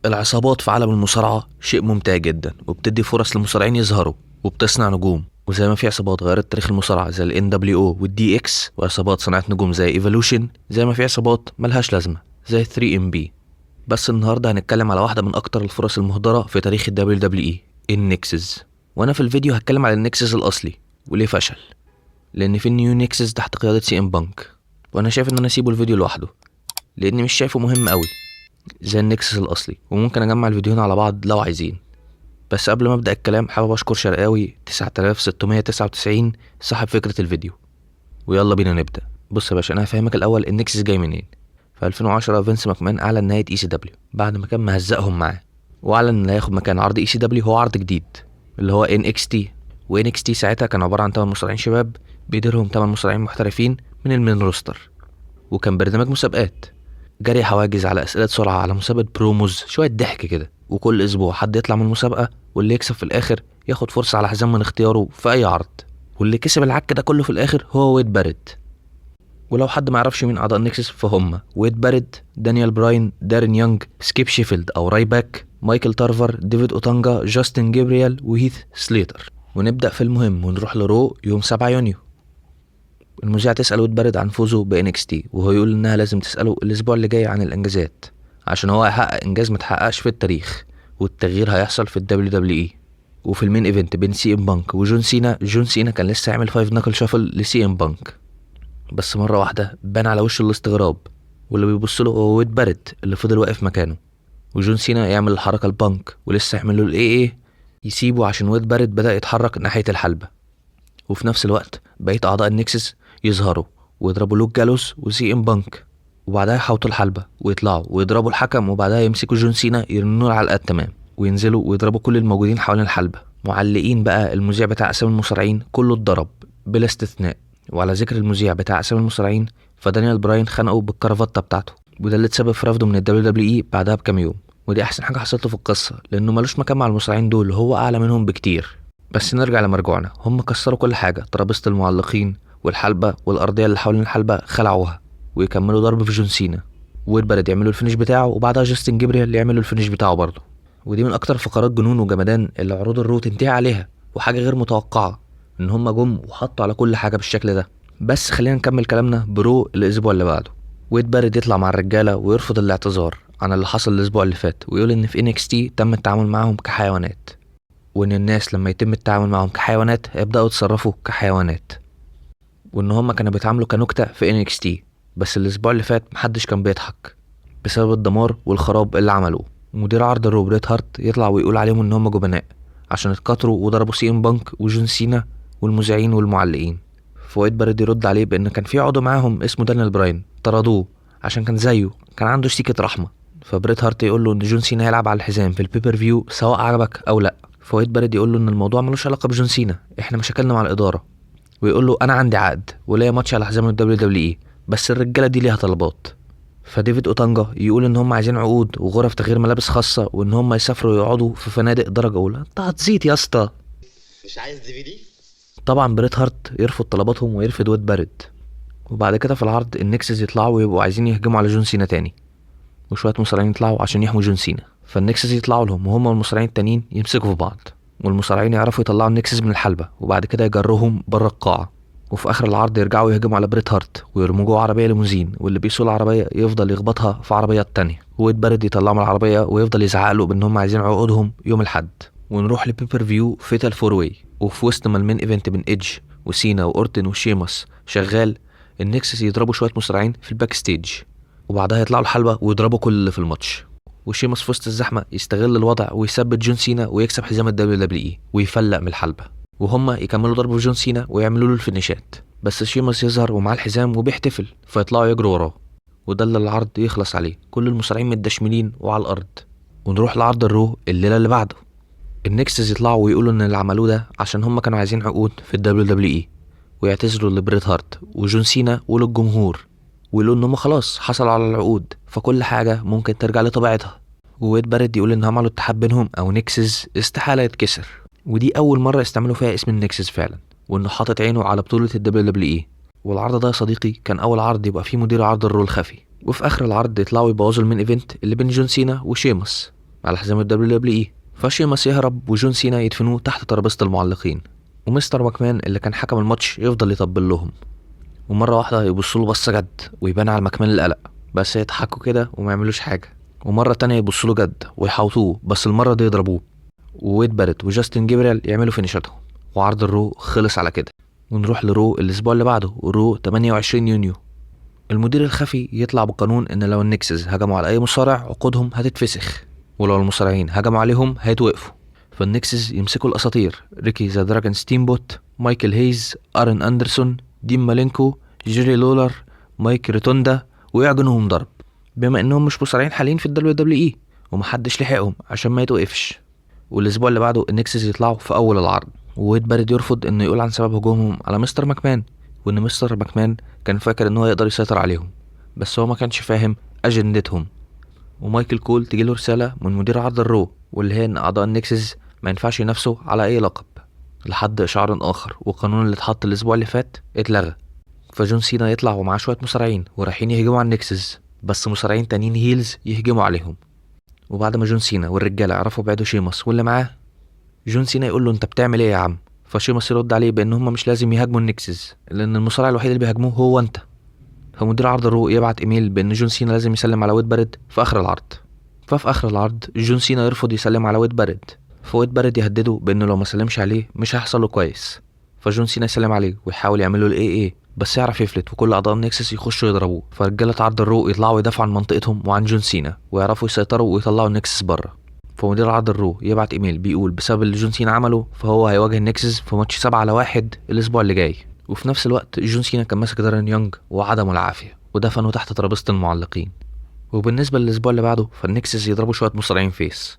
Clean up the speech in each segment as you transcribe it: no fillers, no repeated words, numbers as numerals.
العصابات في عالم المصارعة شيء ممتع جدا، وبتدي فرص للمصارعين يظهروا وبتصنع نجوم. وزي ما في عصابات غيرت تاريخ المصارعة زي ال NWO وال DX، وعصابات صنعت نجوم زي Evolution، زي ما في عصابات ملهاش لازمة زي 3MB. بس النهاردة هنتكلم على واحدة من أكتر الفرص المهدرة في تاريخ ال WWE، ال Nexus. وأنا في الفيديو هتكلم على ال Nexus الأصلي وليه فشل، لأن في ال New Nexus تحت قيادة CM Punk، وأنا شايف إن أنا أسيبه الفيديو لوحده لأني مش شايفه مهم أوي زي ال Nexus الأصلي، وممكن أجمع الفيديوهين على بعض لو عايزين. بس قبل ما أبدأ الكلام حابب أشكر شرقاوي 9699 صاحب فكرة الفيديو، ويلا بينا نبدأ. بص يا باشا، أنا هفهمك الأول ال Nexus جاي منين. في 2010 فينس ماكمان أعلن نهاية ECW بعد ما كان مهزقهم معاه، وأعلن إن هياخد مكان عرض ECW هو عرض جديد اللي هو NXT. و NXT ساعتها كان عبارة عن 8 مصارعين شباب بيديرهم 8 مصارعين محترفين من ال main roster، وكان برنامج مسابقات، جري حواجز على أسئلة سرعة، على مسابقة promos، شوية ضحك كده. وكل أسبوع حد يطلع من المسابقة، واللي يكسب في الآخر ياخد فرصة على حزام من اختياره في أي عرض، واللي كسب العك ده كله في الآخر هو ويد باريت. ولو حد ما يعرفش مين أعضاء Nexus فهم ويد باريت، دانيال براين، دارين يونج، سكيب شيفيلد أو رايباك، مايكل تارفر، ديفيد أوتانجا، جاستن جابرييل، وهيث سليتر. ونبدأ في المهم ونروح ل Raw يوم 7 يونيو. المذيعة تسأل ويد باريت عن فوزه ب NXT، وهو يقول إنها لازم تسأله الأسبوع اللي جاي عن الإنجازات، عشان هو هيحقق إنجاز متحققش في التاريخ، والتغيير هيحصل في ال WWE. وفي ال main event بين CM Punk وجون سينا، جون سينا كان لسه عامل 5 knuckle shuffle ل CM Punk، بس مرة واحدة بان على وشه الاستغراب، واللي بيبص له هو ويد باريت اللي فضل واقف مكانه. وجون سينا يعمل الحركة البانك ولسه يعمل له ال AA، يسيبه عشان ويد باريت بدأ يتحرك ناحية الحلبة. وفي نفس الوقت بقية أعضاء ال Nexus يظهروا ويضربوا لوك جالوس و CM Punk، وبعدها يحوطوا الحلبة ويطلعوا ويضربوا الحكم، وبعدها يمسكوا جون سينا يرنوا له على التمام، وينزلوا ويضربوا كل الموجودين حوالين الحلبة. معلقين بقى المذيع بتاع أسامي المصارعين كله اتضرب بلا استثناء. وعلى ذكر المذيع بتاع أسامي المصارعين، فدانيال براين خنقه بالكرافتة بتاعته، وده اللي اتسبب في رفضه من ال WWE بعدها بكام يوم. ودي احسن حاجة حصلت له في القصة، لانه ملوش مكان مع المصارعين دول، هو اعلى منهم بكتير. بس نرجع لمرجوعنا، هم كسروا كل حاجة، ترابيزة المعلقين والحلبة والأرضية اللي حوالين الحلبة خلعوها، ويكملوا ضرب في جون سينا. ويد باريت يعملوا ال finish بتاعه، وبعدها جاستن جابرييل يعملوا ال finish بتاعه برضه. ودي من اكتر فقرات جنون وجمدان اللي عروض ال Raw تنتهي عليها، وحاجة غير متوقعة ان هم جم وحطوا على كل حاجة بالشكل ده. بس خلينا نكمل كلامنا ب Raw الاسبوع اللي بعده. ويد باريت يطلع مع الرجالة ويرفض الاعتذار عن اللي حصل الاسبوع اللي فات، ويقول ان في NXT تم التعامل معاهم كحيوانات، وان الناس لما يتم التعامل معاهم كحيوانات هيبدأوا يتصرفوا كحيوانات، وان هما كانوا بيتعاملوا كنكتة في NXT، بس الاسبوع اللي فات محدش كان بيضحك بسبب الدمار والخراب اللي عملوه. مدير عرض ال Raw بريت هارت يطلع ويقول عليهم ان هما جبناء عشان اتكتروا وضربوا CM Punk وجون سينا والمذيعين والمعلقين. فويد باريت يرد عليه بان كان في عضو معاهم اسمه دانيال براين طردوه عشان كان زيه، كان عنده سيكة رحمة. فبريت هارت يقول له ان جون سينا هيلعب على الحزام في ال pay-per-view سواء عجبك او لا. فويد باريت يقول له ان الموضوع ملوش علاقة بجون سينا، احنا مشاكلنا مع الإدارة. ويقول له انا عندي عقد وليا ماتش على حزام ال WWE، بس الرجالة دي ليها طلبات. فديفيد اوتانجا يقول ان هم عايزين عقود وغرف تغيير ملابس خاصة، وان هم يسافروا يقعدوا في فنادق درجة اولى. انت هتزيد يا اسطى، مش عايز DVD. طبعا بريت هارت يرفض طلباتهم ويرفض ويد باريت. وبعد كده في العرض ال Nexus يطلعوا ويبقوا عايزين يهجموا على جون سينا تاني، وشوية مصارعين يطلعوا عشان يحموا جون سينا. فال Nexus يطلعوا لهم وهم والمصارعين التانيين يمسكوا في بعض، والمصارعين يعرفوا يطلعوا ال Nexus من الحلبة، وبعد كده يجروهم بره القاعة. وفي اخر العرض يرجعوا يهجموا على بريت هارت ويرموا جوه عربية ليموزين، واللي بيسوق العربية يفضل يخبطها في عربيات تانية. ويد باريت يطلعوا من العربية ويفضل يزعق له بان هم عايزين عقودهم يوم الاحد. ونروح ل pay-per-view fatal four way، وفي وسط ما ال main event بين ايدج وسينا واورتن وشيمس شغال، ال Nexus يضربوا شوية مصارعين في ال backstage، وبعدها يطلعوا الحلبة ويضربوا كل اللي في الماتش. وشيمس في وسط الزحمة يستغل الوضع ويثبت جون سينا ويكسب حزام ال WWE ويفلق من الحلبة، وهم يكملوا ضرب في جون سينا ويعملوا له الفينيشات. بس شيمس يظهر ومعاه الحزام وبيحتفل، فيطلعوا يجروا وراه، وده اللي العرض يخلص عليه، كل المصارعين متدشملين وعلى الارض. ونروح لعرض ال Raw الليلة اللي بعده. ال Nexus يطلعوا ويقولوا ان اللي عملوه ده عشان هم كانوا عايزين عقود في ال WWE، ويعتذروا لبريت هارت وجون سينا وللجمهور، ويقولوا ان هم خلاص حصلوا على العقود، فكل حاجة ممكن ترجع لطبيعتها. وويد باريت يقول ان عملوا اتحاد بينهم او Nexus استحالة يتكسر، ودي اول مرة يستعملوا فيها اسم ال Nexus فعلا، وانه حاطط عينه على بطولة ال WWE. والعرض ده يا صديقي كان اول عرض يبقى فيه مدير عرض ال Raw الخفي. وفي اخر العرض يطلعوا يبوظوا ال main event اللي بين جون سينا وشيمس على حزام ال WWE. فشيماس يهرب وجون سينا يدفنوه تحت ترابيزة المعلقين، ومستر ماكمان اللي كان حكم الماتش يفضل يطبل لهم، ومرة واحدة يبصوا له بصة جد ويبان على ماكمان القلق، بس يضحكوا كده وما يعملوش حاجة. ومرة تانية يبصوا له جد ويحوطوه، بس المرة دي يضربوه، وويد باريت وجاستن جابريال يعملوا فينيشاتهم. وعرض ال Raw خلص على كده. ونروح ل Raw الاسبوع اللي بعده، Raw 28 يونيو. المدير الخفي يطلع بقانون ان لو ال Nexus هجموا على اي مصارع عقودهم هتتفسخ، ولو المصارعين هجموا عليهم هيتوقفوا. فال Nexus يمسكوا الاساطير ريكي The Dragon ستيمبوت، مايكل هيز، ارن اندرسون، دين مالينكو، جيري لولر، مايك ريتوندا، ويعجنوهم ضرب بما انهم مش مصارعين حاليين في ال WWE ومحدش لحقهم عشان ما يتوقفش. والاسبوع اللي بعده ال Nexus يطلعوا في اول العرض، وويد باريت يرفض انه يقول عن سبب هجومهم على مستر ماكمان، وان مستر ماكمان كان فاكر ان هو يقدر يسيطر عليهم، بس هو ما كانش فاهم اجندتهم. ومايكل كول تجيله رسالة من مدير عرض ال Raw، واللي هي ان اعضاء ال Nexus ما ينفعش ينافسوا على اي لقب لحد اشعار اخر، والقانون اللي اتحط الاسبوع اللي فات اتلغى. فجون سينا يطلع ومعاه شوية مصارعين ورايحين يهجموا على ال Nexus، بس مصارعين تانيين heels يهجموا عليهم. وبعد ما جون سينا والرجالة عرفوا بعدوا شيماس واللي معاه، جون سينا يقول له انت بتعمل ايه يا عم؟ فشيماس يرد عليه بان هم مش لازم يهاجموا ال Nexus لان المصارع الوحيد اللي بيهاجموه هو انت. فمدير عرض ال Raw يبعت ايميل بان جون سينا لازم يسلم على ويد باريت في اخر العرض. ففي اخر العرض جون سينا يرفض يسلم على ويد باريت، فويد باريت يهدده بانه لو ما سلمش عليه مش هيحصل له كويس. فجون سينا يسلم عليه ويحاول يعمل له ال AA، بس يعرف يفلت، وكل اعضاء ال Nexus يخشوا يضربوه. فرجاله عرض ال Raw يطلعوا يدافعوا عن منطقتهم وعن جون سينا ويعرفوا يسيطروا ويطلعوا ال Nexus بره. فمدير عرض ال Raw يبعت ايميل بيقول بسبب اللي جون سينا عمله فهو هيواجه ال Nexus في ماتش 7-1 الاسبوع اللي جاي. وفي نفس الوقت جون سينا كان ماسك دارين يونج وعدمه العافية ودفنه تحت ترابيزة المعلقين. وبالنسبة للاسبوع اللي بعده فال Nexus يضربوا شوية مصارعين face،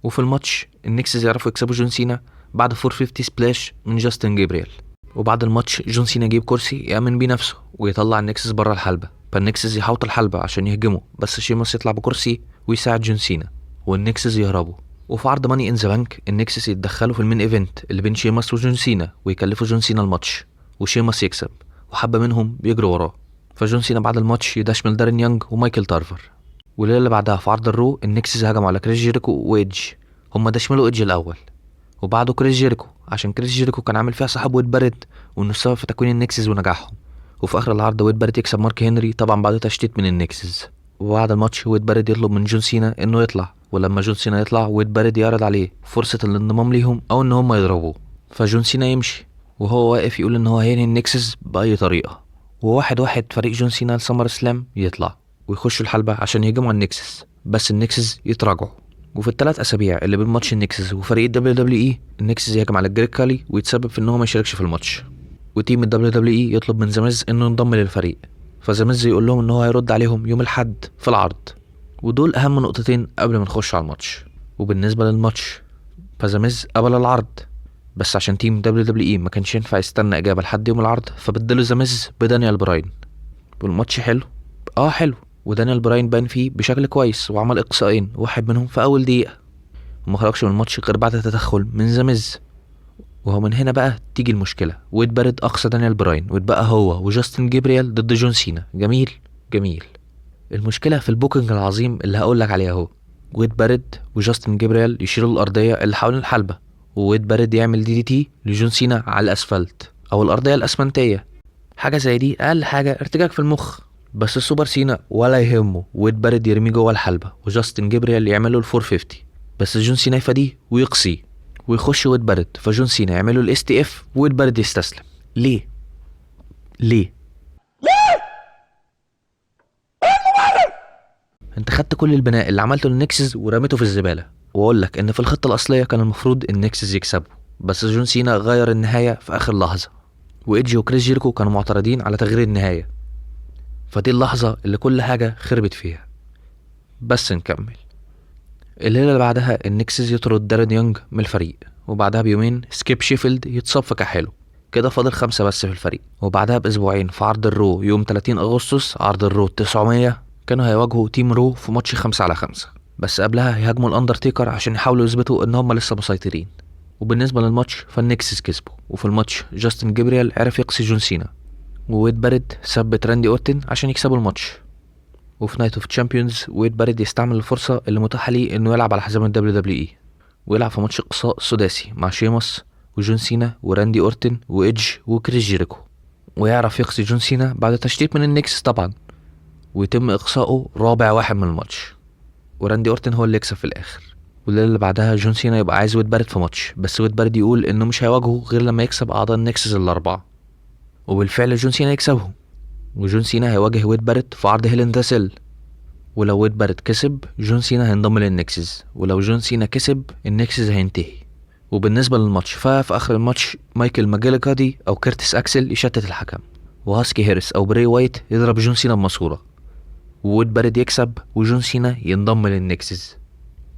وفي الماتش ال Nexus يعرفوا يكسبوا جون سينا بعد 450 splash من جاستن جابرييل. وبعد الماتش جون سينا يجيب كرسي يأمن بيه نفسه ويطلع ال Nexus بره الحلبة، فال Nexus يحوط الحلبة عشان يهجموا، بس شيماس يطلع بكرسي ويساعد جون سينا وال Nexus يهربوا. وفي عرض Money in the Bank ال Nexus يتدخلوا في ال main event اللي بين شيماس وجون سينا ويكلفوا جون سينا الماتش، وشيماس يكسب وحبة منهم بيجروا وراه. فجون سينا بعد الماتش يدشمل دارين يونج ومايكل تارفر. والليلة اللي بعدها في عرض ال Raw ال Nexus هجموا على كريس جيريكو وايدج، هما دشملوا ايدج الاول وبعده كريس جيريكو عشان كريس جيريكو كان عامل فيها صاحب ويد باريت وانه السبب في تكوين ال Nexus ونجاحهم. وفي اخر العرض ويد باريت يكسب مارك هنري طبعا بعد تشتيت من ال Nexus. وبعد الماتش ويد باريت يطلب من جون سينا انه يطلع، ولما جون سينا يطلع ويد باريت يعرض عليه فرصة الانضمام ليهم او ان هم يضربوه. فجون سينا يمشي وهو واقف يقول ان هو هينهي ال Nexus باي طريقة. وواحد واحد فريق جون سينا ل SummerSlam يطلع ويخشوا الحلبة عشان يهجموا على ال Nexus، بس ال Nexus يتراجعوا. وفي الثلاث اسابيع اللي بين ماتش ال Nexus وفريق ال WWE ال Nexus يهاجم على الجريت كالي ويتسبب في ان هو ما يشاركش في الماتش. و team ال WWE يطلب من The Miz انه ينضم للفريق، ف The Miz يقول لهم ان هو هيرد عليهم يوم الاحد في العرض. ودول اهم نقطتين قبل ما نخش على الماتش. وبالنسبة للماتش ف The Miz قبل العرض، بس عشان team WWE ما كانش ينفع يستنى اجابه لحد يوم العرض فبدلوا The Miz بدانيال براين. والماتش حلو، حلو، ودانيال براين بان فيه بشكل كويس وعمل اقصائين، واحد منهم في اول دقيقة، وما خرجش من الماتش غير بعد تدخل من The Miz. وهو من هنا بقى تيجي المشكلة، ويد باريت اقصى دانيال براين واتبقى هو وجاستن جابرييل ضد جون سينا. جميل جميل. المشكلة في ال booking العظيم اللي هقول لك عليه اهو. ويد باريت وجاستن جابرييل يشيلوا الارضية اللي حوالين الحلبة، وويد باريت يعمل DDT لجون سينا على الاسفلت او الارضية الاسمنتيه، حاجة زي دي اقل حاجة ارتجاج في المخ. بس السوبر سينا ولا يهمه، ويد باريت يرميه جوه الحلبة وجاستن جابرييل يعمل له ال 450، بس جون سينا يفاديه ويقصيه ويخش ويد باريت، فجون سينا يعمل له ال STF ويد باريت يستسلم. ليه؟ ليه؟ انت خدت كل البناء اللي عملته لل Nexus ورميته في الزبالة. واقول لك ان في الخطة الاصلية كان المفروض ال Nexus يكسبه، بس جون سينا غير النهاية في اخر لحظة، وايدج وكريس جيريكو كانوا معترضين على تغيير النهاية، فدي اللحظة اللي كل حاجة خربت فيها. بس نكمل. الليلة اللي بعدها ال Nexus يطرد دارين يونج من الفريق، وبعدها بيومين سكيب شيفيلد يتصاب في كحاله، كده فاضل 5 بس في الفريق. وبعدها باسبوعين في عرض ال Raw يوم 30 اغسطس عرض ال Raw 900 كانوا هيواجهوا team Raw في ماتش 5-5، بس قبلها هيهاجموا الاندرتيكر عشان يحاولوا يثبتوا ان هم لسه مسيطرين. وبالنسبة للماتش فال Nexus كسبوا، وفي الماتش جاستن جابرييل عرف يقصي جون سينا، وويد باريت ثبت راندي اورتن عشان يكسبوا الماتش. وفي Night of Champions ويد باريت يستعمل الفرصة اللي متاحة ليه انه يلعب على حزام ال WWE، ويلعب في ماتش اقصاء سداسي مع شيمس وجون سينا وراندي اورتن وايدج وكريس جيريكو، ويعرف يقصي جون سينا بعد تشتيت من ال Nexus طبعا، ويتم اقصائه رابع واحد من الماتش، وراندي اورتن هو اللي يكسب في الاخر. والليلة اللي بعدها جون سينا يبقى عايز ويد باريت في ماتش، بس ويد باريت يقول انه مش هيواجهه غير لما يكسب اعضاء ال Nexus الاربعة، وبالفعل جون سينا يكسبهم، وجون سينا هيواجه ويد باريت في عرض Hell in a Cell، ولو ويد باريت كسب جون سينا هينضم لل Nexus، ولو جون سينا كسب ال Nexus هينتهي. وبالنسبة للماتش ففي آخر الماتش مايكل ماجيليكادي أو كيرتس أكسل يشتت الحكم، وهاسكي هيرس أو بري وايت يضرب جون سينا بماسورة، وويد باريت يكسب وجون سينا ينضم لل Nexus.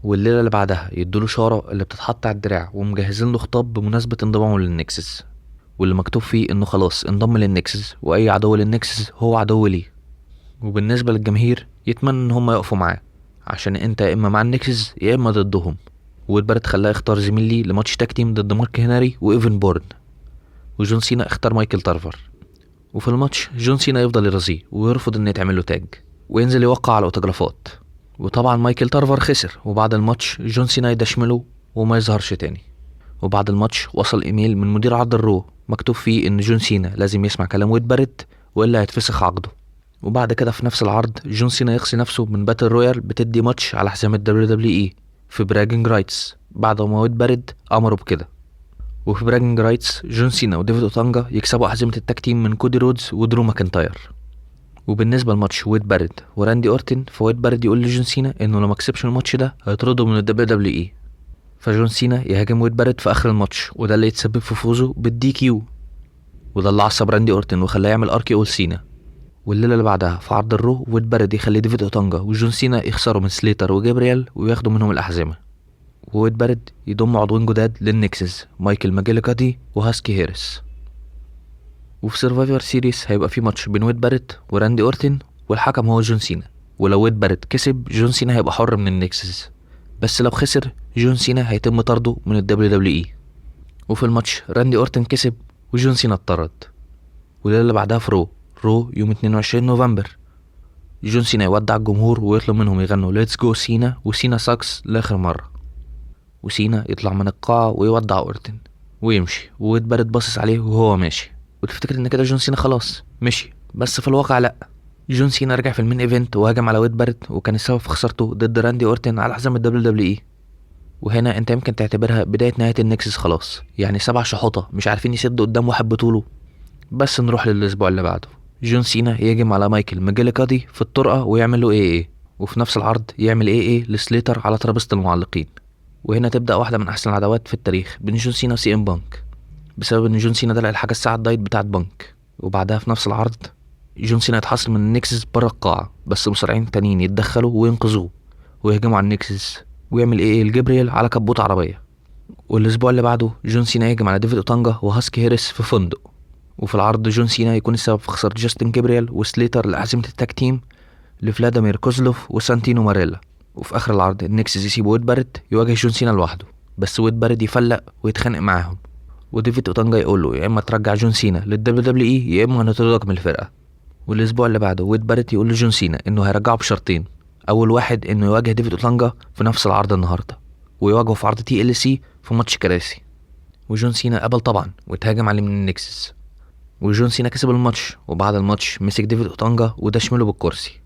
والليلة اللي بعدها يدوله شارة اللي بتتحط على الدراع ومجهزين له خطاب بمناسبة انضمامه لل Nexus، واللي مكتوب فيه انه خلاص انضم لل Nexus واي عدو لل Nexus هو عدو ليه. وبالنسبة للجماهير يتمنى ان هم يقفوا معاه، عشان انت يا اما مع ال Nexus يا اما ضدهم. ويد باريت خلاه يختار زميل ليه لماتش tag team ضد مارك هنري وايفن بورن، وجون سينا اختار مايكل تارفر. وفي الماتش جون سينا يفضل يرازيه ويرفض ان يتعمل له tag، وينزل يوقع على اوتوجرافات، وطبعا مايكل تارفر خسر. وبعد الماتش جون سينا يدشمله وما يظهرش تاني. وبعد الماتش وصل ايميل من مدير عرض ال Raw مكتوب فيه ان جون سينا لازم يسمع كلام ويد باريت والا هيتفسخ عقده. وبعد كده في نفس العرض جون سينا يقصي نفسه من battle royal بتدي ماتش على حزام ال WWE في Bragging Rights بعد ما ويد باريت امره بكده. وفي Bragging Rights جون سينا وديفيد اوتانجا يكسبوا احزمة ال tag team من كودي رودز ودرو ماكنتاير. وبالنسبة لماتش ويد باريت وراندي اورتن، فويد باريت يقول لجون سينا انه لو ما كسبش الماتش ده هيطرده من ال WWE، فجون سينا يهاجم ويد باريت في اخر الماتش، وده اللي يتسبب في فوزه بال DQ، وده اللي عصب راندي اورتن وخلاه يعمل RKO لسينا. والليلة اللي بعدها في عرض ال Raw ويد باريت يخلي ديفيد اوتانجا وجون سينا يخسروا من سليتر وجابرييل وياخدوا منهم الاحزمه، وويد باريت يضم عضوين جداد لل Nexus مايكل ماجيليكادي وهاسكي هيرس. وفي Survivor Series هيبقى في ماتش بين ويد باريت وراندي اورتن والحكم هو جون سينا، ولو ويد باريت كسب جون سينا هيبقى حر من ال Nexus، بس لو خسر جون سينا هيتم طرده من ال WWE. وفي الماتش راندي اورتن كسب وجون سينا اتطرد. والليلة اللي بعدها في Raw يوم 22 نوفمبر جون سينا يودع الجمهور ويطلب منهم يغنوا let's go Cena و Cena sucks لاخر مرة، وسينا يطلع من القاعة ويودع اورتن ويمشي، وويد باريت باصص عليه وهو ماشي، وتفتكر ان كده جون سينا خلاص مشي، بس في الواقع لا، جون سينا رجع في ال main event وهاجم على ويد باريت وكان السبب في خسارته ضد راندي اورتن على حزام ال WWE. وهنا انت يمكن تعتبرها بداية نهاية ال Nexus خلاص، يعني 7 شحوطة مش عارفين يسدوا قدام واحد بطوله. بس نروح للاسبوع اللي بعده، جون سينا يهجم على مايكل ماجيليكادي في الطرقة ويعمل له AA، وفي نفس العرض يعمل AA لسليتر على ترابيزة المعلقين. وهنا تبدأ واحدة من أحسن العداوات في التاريخ بين جون سينا وسي ام بانك، بسبب إن جون سينا دلق الحاجة الساعة ال diet بتاعت بانك. وبعدها في نفس العرض جون سينا يتحصل من ال Nexus بره القاعة، بس مصارعين تانيين يتدخلوا وينقذوه ويهجموا على ال Nexus ويعمل AA لجبريل على كبوت عربية. والأسبوع اللي بعده جون سينا يهجم على ديفيد أوتانجا وهاسكي هيرس في فندق، وفي العرض جون سينا يكون السبب في خسارة جاستن جابرييل وسليتر لأحزمة ال tag team لفلاديمير كوزلوف وسانتينو ماريلا. وفي آخر العرض ال Nexus يسيب ويد باريت يواجه جون سينا لوحده، بس ويد باريت يفلق ويتخانق معاهم، وديفيد أوتانجا يقول له يا إما ترجع جون سينا لل WWE يا إما هنطردك من الفرقة. والأسبوع اللي بعده ويد باريت يقول لجون سينا إنه هيرجعه بشرطين، أول واحد إنه يواجه ديفيد أوتانجا في نفس العرض النهاردة ويواجهه في عرض TLC في ماتش كراسي، وجون سينا قبل طبعا واتهاجم عليه من ال Nexus، وجون سينا كسب الماتش. وبعد الماتش مسك ديفيد أوتانجا ودشمله بالكرسي.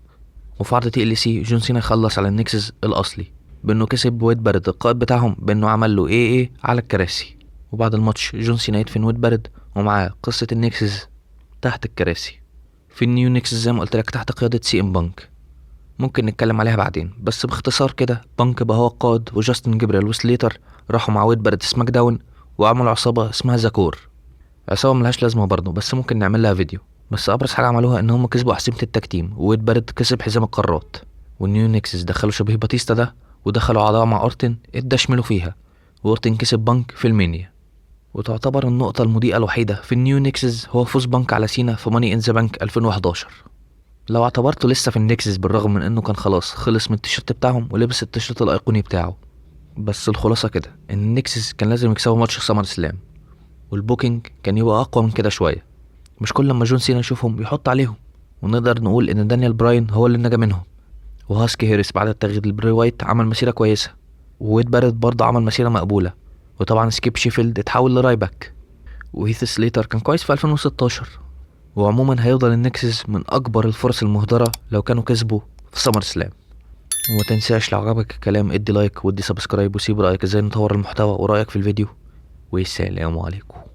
وفي عرض TLC جون سينا خلص على ال Nexus الأصلي بإنه كسب ويد باريت القائد بتاعهم بإنه عمل له AA على الكراسي. وبعد الماتش جون سينا يدفن ويد باريت ومعاه قصة ال Nexus تحت الكراسي في ال New Nexus زي ما قلت لك تحت قيادة سي ام بانك، ممكن نتكلم عليها بعدين. بس باختصار كده بانك بقى هو القائد، وجاستن جبريل وسليتر راحوا مع ويد باريت SmackDown وعملوا عصابة اسمها The Corre، عصابة ملهاش لازمة برضه بس ممكن نعمل لها فيديو. بس أبرز حاجة عملوها إن هم كسبوا أحزمة ال tag team، وويد باريت كسب حزام القارات، وال New Nexus دخلوا شبيه باتيستا ده ودخلوا عداوة مع أورتن اتدشملوا فيها، وأورتن كسب بانك في ال Mania. وتعتبر النقطة المضيئة الوحيدة في ال New Nexus هو فوز بانك على سينا في Money in the Bank 2011. لو اعتبرته لسه في ال Nexus بالرغم من انه كان خلاص خلص من التيشيرت بتاعهم ولبس التيشيرت الايقوني بتاعه. بس الخلاصة كده ان ال Nexus كان لازم يكسبوا ماتش SummerSlam، وال booking كان يبقى اقوى من كده شوية، مش كل لما جون سينا يشوفهم يحط عليهم. ونقدر نقول ان دانيال براين هو اللي نجا منهم. وهاسكي هيرس بعد التغيير لبري وايت عمل مسيرة كويسة، وويد باريت برضه عمل مسيرة مقبولة، وطبعا سكيب شيفيلد اتحول لرايباك، وهيث سليتر كان كويس في 2016. وعموما هيفضل النكسس من اكبر الفرص المهدرة لو كانوا كسبوا في سمر سلام. وما تنساش لو عجبك الكلام ادي like وادي subscribe وسيب رأيك ازاي نطور المحتوى ورأيك في الفيديو، والسلام عليكم.